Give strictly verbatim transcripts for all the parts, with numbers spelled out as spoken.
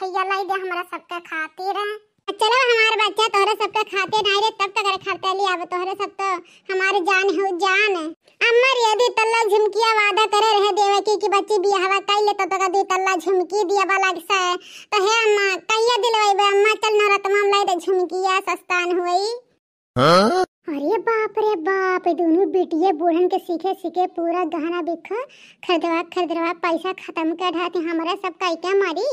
मिठाइया लाई दे हमरा सबके खातिर। चलो हमार बच्चा, तोहरे सबके खातिर नाई रे, तब तक खातिर ले आवे, तोहरे सब तो हमार जान हो जान। अम्मा रे, दुइ तल्ला झुमकिया वादा करे रहे देवे की, कि बच्ची बियाहवा कइ ले तो तोका दुइ तल्ला झुमकी दिया बा लग से। तो हे अम्मा, कहिया दिलवाइबे अम्मा? चल नवरतमा में लाई दे झुमकिया, सस्तान होई। हाँ? अरे बाप रे बाप, ई दुनू बिटिये बूढ़न के सीखे सीखे पूरा गहना बिक्खा खरीदवा खरीदवा पैसा खतम कर ढाती। हमरा सब कई के मरी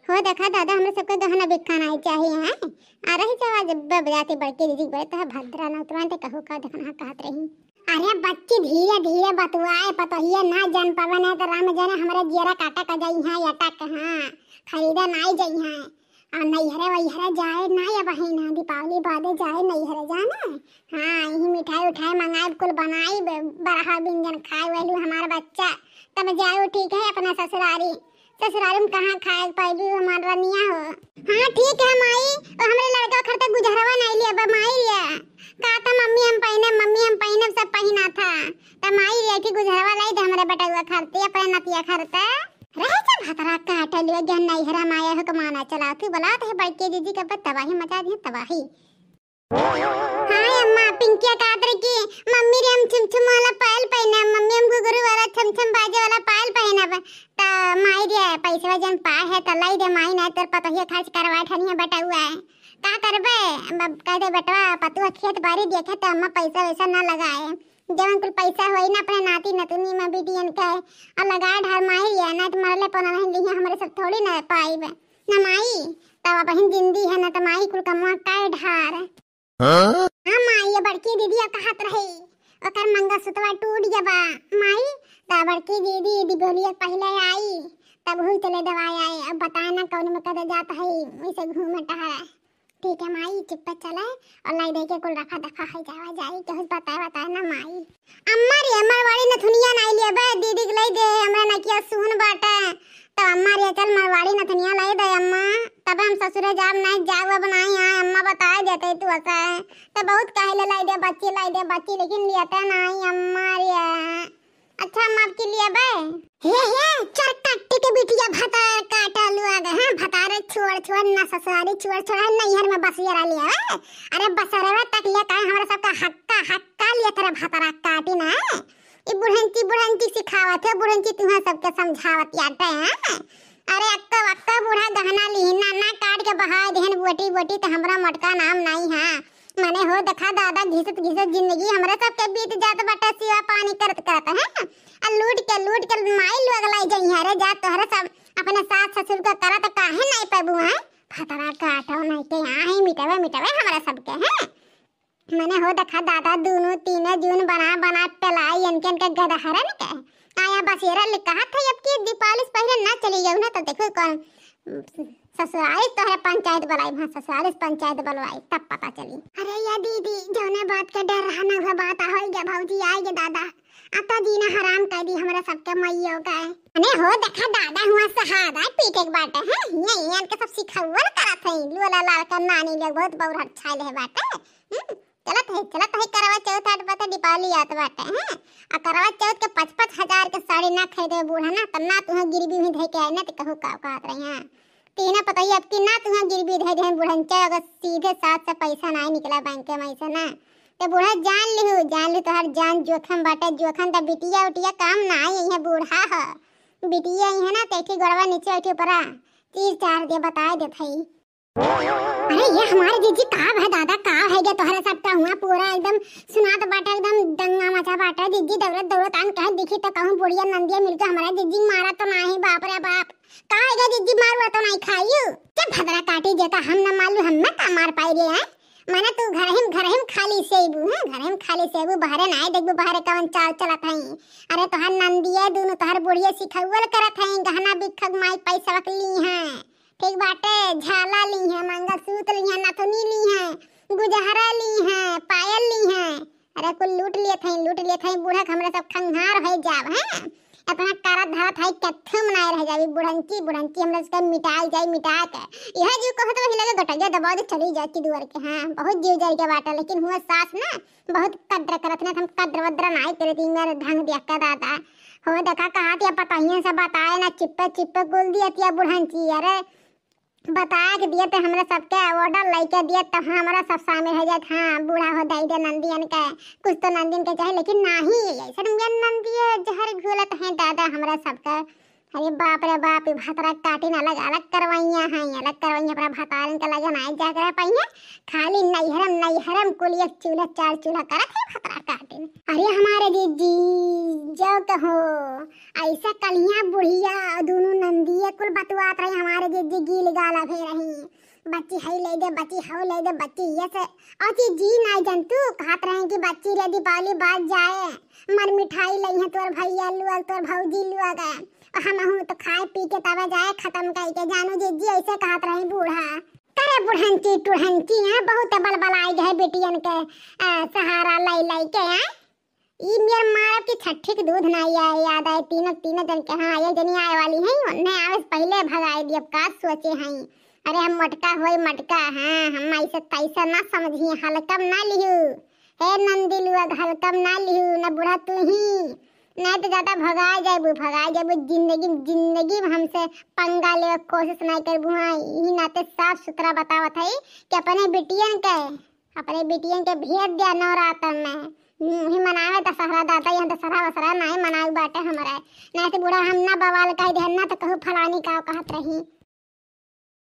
हो। देखा दादा, हमरा सबके गहना बिक्खा नाई चाहिए हैं। आ रही जब आज बब जाती बड़की दीदी के बोले तो भद्रा ना उतरवा ते कहू का देखना कहत रही। अरे बच्ची धीरे धीरे बतुआए, पतोहिया ना जान पावे, ना तो राम जाने हमरा जियरा काटा का जाई है अटक, हाँ, खरीदा नाई जाई है। आ नैहरे वैहरे जाए ना, या बहिन, दीपावली बादे जाए नैहरे जाने। हाँ, यही मिठाई उठाई मंगाइब, कुल बनाइब, बरहा बिंजन खाए वेलू हमार बच्चा, तब जाए ठीक है अपना ससुरारी। ससुरारी में कहाँ खाए पाइबी हमार रनिया हो। हाँ ठीक है माई, ओ हमरे लड़का खरते गुजहरवा नहीं लिया बा माई लिया। का था मम्मी हम पहिने, मम्मी हम पहिने सब पहिना था। त माई लिया कि गुजहरवा लाई दे हमरे बेटउआ खरते, अपने नतिया खरते। रहे जा भतरा काटे लुआ, ज्ञान नैहरा माया हो कमाना चला। तू बोला तो है बड़के दीदी के बस तबाही मचा दी, तबाही। हाँ अम्मा, पिंकिया कहत रही कि मम्मी रे हम छुम छुम वाला पायल पहिनब, मम्मी हम घुघरू वाला छम छम बाजे वाला पायल पहिनब। त माई रे पैसवा जन पा है त लाई दे माई, नहीं तोर पतोहिया खर्च करवा ठनिया बटउआ है। का करबे? अब कह दे बेटवा पतुआ खेत बारी देखे त अम्मा पैसा वैसा ना लगाए। जवन कुल पैसा होई ना अपने नाती नतुनी में बिटियन के, और लगा ढार माई लिया, ना तो मरले पौना नहीं लिया, हमरे सब थोड़ी ना पाइब। ना माई, तब अब हिन जिंदी है, ना तो माई कुल कमवा काए ढार। हाँ? हाँ माई, ये बड़की दीदी अब कहत रही, ओकर मंगलसूत्रवा टूट गया बा। माई, तब बड़की दीदी दिगोलिया पहले आई, तब हुई चले दवाई आई, अब बताए ना कौन में कदे जात है, वैसे घूमे टहरे। ठीक है माई, चुप्पे चले और लाई दे के कुल रफा दफा हो जावा जाई, केहू से बताए बताए ना माई। अम्मा रे, अम्मा वाली नथुनिया नाई लिया बे, दीदी के लाई दे, हमरा नकिया सुन बाटे। तो अम्मा रे, चल मरवाड़ी नथुनिया लाई दे अम्मा, तब हम ससुरे जाब नाई, जाऊ अब नाई आए, अम्मा बताए देते तू ऐसा है। तो बहुत कहले लाई दे बच्ची, लाई दे बच्ची, लेकिन लियते नाई अम्मा रे। अच्छा, हम आपके लिए बे। हे, हे, चरकट्टी के बिटिया भतार काटा लुआ गए, हैं? भतार छोड़, छोड़ ना ससुरारी, छोड़, छोड़ है नैहर में बसियरा लिया, हैं? अरे बसरवा तक ले काहे हमरा सबका हक्का, हक्का लिए तेरा भतारा काटी ना, हैं? ई बुढ़ंची, बुढ़ंची सिखावत है, बुढ़ंची तुम्हें सबके समझावत याटे, हैं? अरे अक्का, अक्का बूढ़ा गहना लिहिन ना, ना काट के बहाय देहन बोटी, बोटी तो हमरा मोटका नाम नाई है। मने हो देखा दादा, घिसत घिसत जिंदगी हमरे सबके बीत जात बाटे, सेवा पानी करत करत, हैं? आ लूट के, लूट के माई लोग लाई जइहें। अरे जा, तोहरे सब अपने सास ससुर के करत काहे नहीं पैबू, हैं? भतरा काटो नहीं के यहाँ ही मिटवे, मिटवे हमरे सबके, हैं? मने हो देखा दादा, दूनो तीने जून बना बना पेलाई इनके, इनके गदहरन के। आया बसेरा ले कहा था, अब की दीपावली से पहले ना चली जाऊ ना, तो देखो कौन ससुराल तोहरे पंचायत बुलाई, हाँ, ससुराल से पंचायत बुलवाई, तब पता चली। अरे या दीदी, जौने बात के डर रहा ना, वह बात आ होई गे भौजी, आए गे दादा। आ तो जीना हराम कर दी हमरा सबके मइयो का। अने हो देखा दादा, हुआ सहारा पीटे के बाटे, हैं? ये, ये इनके सब सिखौल करत है, लोला लाल के नानी लोग बहुत बौरहट छाइल है बाटे। हम्म, चलत है, चलत है करवा चौथ आत बाटे, दीपावली आत बाटे, हैं? आ करवा चौथ के पाँच पाँच हजार के साड़ी ना खरीदे बूढ़ा ना, तब ना तुहें गिरवी हुई धइ के आए ना, तो कहू का कहत रही हैं। तीना पतोहिया अब की ना तुहें गिरवी धइ देहन बुढ़ंचा, अगर सीधे साथ से पैसा नाई निकला बैंक में से ना, तो बूढ़ा जान लिहू, जान लिहू तोहर जान जोखम बाटे, जोखम। तो बिटिया उटिया काम ना आई है, बूढ़ा ह। बिटिया आई है ना, तो एक ही गोड़वा नीचे, एक ही ऊपरा, तीर चार दे बताए देत हई। अरे ये हमारे जीजी का है दादा, का है ये तोहरे सबका हुआ पूरा एकदम सुनात बाटे, एकदम दंगा मचा बाटे। जीजी दौड़त दौड़त आन कहे दिखी तो कहूँ बुढ़िया नंदिया मिलके हमारा जीजी मारा तो नाही, बाप रे बाप। का है ये जीजी मारुआ तो नाही खाइयो? क्या भदरा काटी जेता हम न मालू, हम में का मार पाई रे हैं? माने तू घर हिम, घर हिम खाली सेबू, हैं? घर हिम खाली सेबू, बहरे नाही देखबू, बहरे कवन चाल चलत है। अरे तोहर नंदिया दूनो तोहर बुढ़िया सिखौल करत है, गहना बिखक माई पैसा वकली हैं। ठीक बाटे, झाला ली है, मंगलसूत्र ली है, नथुनी ली है, गुजहरा ली है, पायल ली है। अरे कुल लूट लिए थे, लूट लिए थे, बूढ़ा के हमरा सब खंगार हो जाब, हैं? इतना करत धरत है, कथू में नाय रह जाबी, बुढ़ंची, बुढ़ंची हमरा सबके मिटाई जाई, मिटा के। यह जीव कहत वही लगे गटैया दबा दे चली जाती दुआर के, हाँ, बहुत जीव जाई के बाटे, लेकिन हुआ सास ना, बहुत कद्र करत ना, हम कद्र वद्र नाय करे दी, मेरे ढंग दिया का दादा। हो देखा कहा दिया पतोहियन से बताए ना, चिप्पे चिप्पे कुल दिया तिया बुढ़ंची, अरे बता के दिए तो हमरा सबके order लेके दिए, तब हमरा सब शामिल हो जात। हाँ, बूढ़ा हो दे दे नंदियन के, कुछ तो नंदियन के चाहे, लेकिन नाही, ऐसे नंदियन नंदिये जहर घोलत हैं दादा हमरा सबके। अरे बाप रे बाप, ई भतरा काटिन अलग अलग करवइया हैं, अलग करवइया, अपना भतारन के लगे नाही जा करे पाइए, खाली नैहरम नैहरम कुल एक चूल्हा चार चूल्हा करत है भतरा काटिन। अरे हमारे जीजी, जो कहो, ऐसा कलिया बुढ़िया और दोनों नंदिये कुल बतुआत रही, हमारे जीजी गील गाला भे रही, बच्ची हई ले दे, बच्ची हऊ ले दे, बच्ची ये से, और जीजी नाही जनतू कहत रहे कि बच्ची ले दीपावली बाद जाए, मर मिठाई लई है तोर भैया लोग, तोर भौजी लोग, और हमहू तो खाए पी के तब जाए खत्म करके, जानू जीजी ऐसे कहत रही बूढ़ा। करे बुढ़ंची टुढ़ंची हैं, बहुत बलबलाई गए बिटियन के, अ, सहारा लई लई के, हैं? ई मेर मारब की छठी के दूध ना आए, याद आए, तीनों, तीनों जन के, हाँ, एक जनी आए वाली हैं, उन्हें आवे से पहिले भगाए दिए, अब का सोचे हैं? अरे हम मोटका होई मटका, हाँ, हम ऐसे तैसे ना समझी, हल्कम ना लिहू। हे नंदी लोग, हल्कम ना लिहू, न बूढ़ा तू ही, नहीं तो ज्यादा भगा जाबू, भगा जाबू, जिंदगी, जिंदगी में हमसे पंगा लेवे के कोशिश नहीं करबू। हाँ, यही नाते साफ सुथरा बतावत है कि अपने बिटियन के, अपने बिटियन के भेज दिया नवरात्र में। हम्म, ही मनावे दशहरा दादा, यहाँ दशहरा वसहरा नहीं मनावे बाटे हमारे, नहीं तो बूढ़ा हम ना बवाल कह दे, ना तो कहू फलानी का कहत रही।